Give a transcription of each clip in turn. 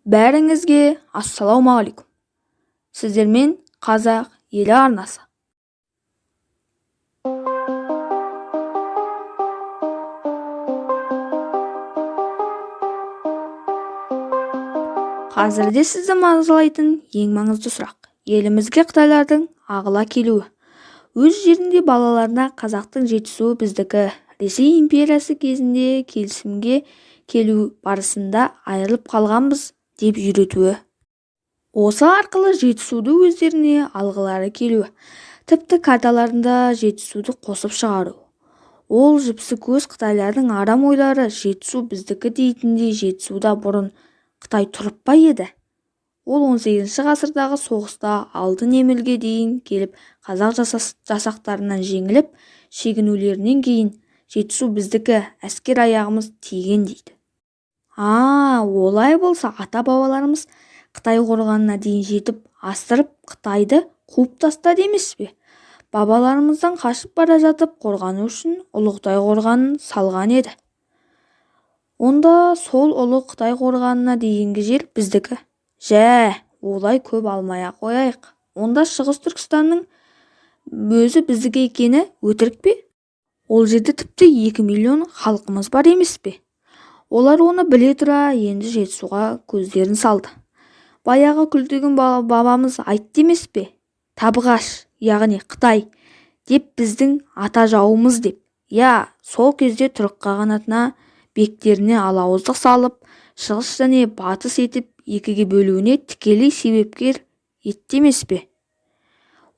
Бәріңізге ассалаумағалейкум. Сіздермен Қазақ елі арнасы. Қазірде сізді мазалайтын ең маңызды сұрақ елімізге қытайлардың ағыла келуі. Өз жерінде балаларына қазақтың Жетісуы біздікі, Ресей империясы кезінде келісімге келу барысында айырылып қалғанбыз деп үйретуі. Осы арқылы Жетісуды өздеріне алғылары келуі, тіпті карталарында Жетісуды қосып шығару. Ол жіпсі көз қытайлардың арам ойлары Жетісу біздікі дейтіндей Жетісуда бұрын Қытай тұрып па еді? Ол 18 ғасырдағы соғыста Алтын Емелге дейін келіп қазақ жасақтарынан жеңіліп, шегінулерінен кейін Жетісу біздікі, әскер аяғымыз тиген дейді. А, олай болса ата-бабаларымыз Қытай қорғанына дейін жетіп, астырып Қытайды қуып тастады емес пе? Бабаларымыздан қашып бара жатып қорғану үшін Ұлы Қытай қорғанын салған еді. Онда сол Ұлы Қытай қорғанына дейінгі жер біздікі. Жә, олай көп алмай-ақ қояйық. Онда Шығыс Түркістанның өзі біздікі екені өтірік пе? Ол жерде тіпті 2 миллион халқымыз бар емес пе? Олар оны біле тұра енді Жетісуға көздерін салды. Баяғы Күлтегін бабамыз айтты емес пе? Табғаш, яғни Қытай деп біздің ата жауымыз деп. Я, сол кезде түрік қағанатына бектеріне алауыздық салып, шығыс және батыс етіп екіге бөлуіне тікелей себепкер етті емес пе?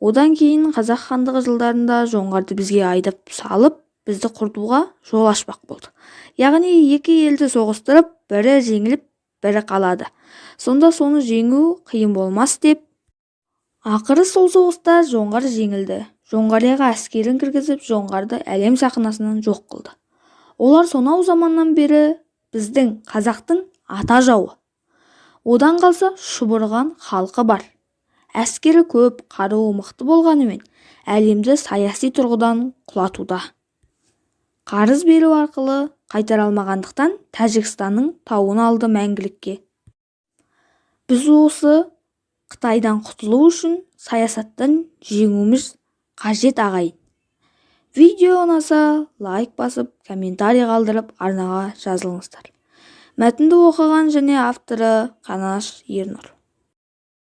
Одан кейін Қазақ хандығы жылдарында жоңғарды бізге айдап салып, бізді құртуға жол ашпақ болды. Яғни екі елді соғыстырып, бірі жеңіліп, бірі қалады. Сонда соны жеңу қиын болмас деп. Ақыры сол соғыста жоңғар жеңілді. Жоңғарияға әскерін кіргізіп, жоңғарды әлем сахнасынан жоқ қылды. Олар сонау заманнан бері біздің қазақтың ата жауы. Одан қалса шұбырған халқы бар. Әскері көп, қаруы мықты болғанымен әлемді саяси тұрғыдан құлатуда. Қарыз беру арқылы қайтара алмағандықтан Тәжікстанның тауын алды мәңгілікке. Біз осы Қытайдан құтылу үшін саясаттан жеңуіміз қажет ағайын. Видео ұнаса лайк басып, комментарий қалдырып, арнаға жазылыңыздар. Мәтінді оқыған және авторы Қанаш Ернұр.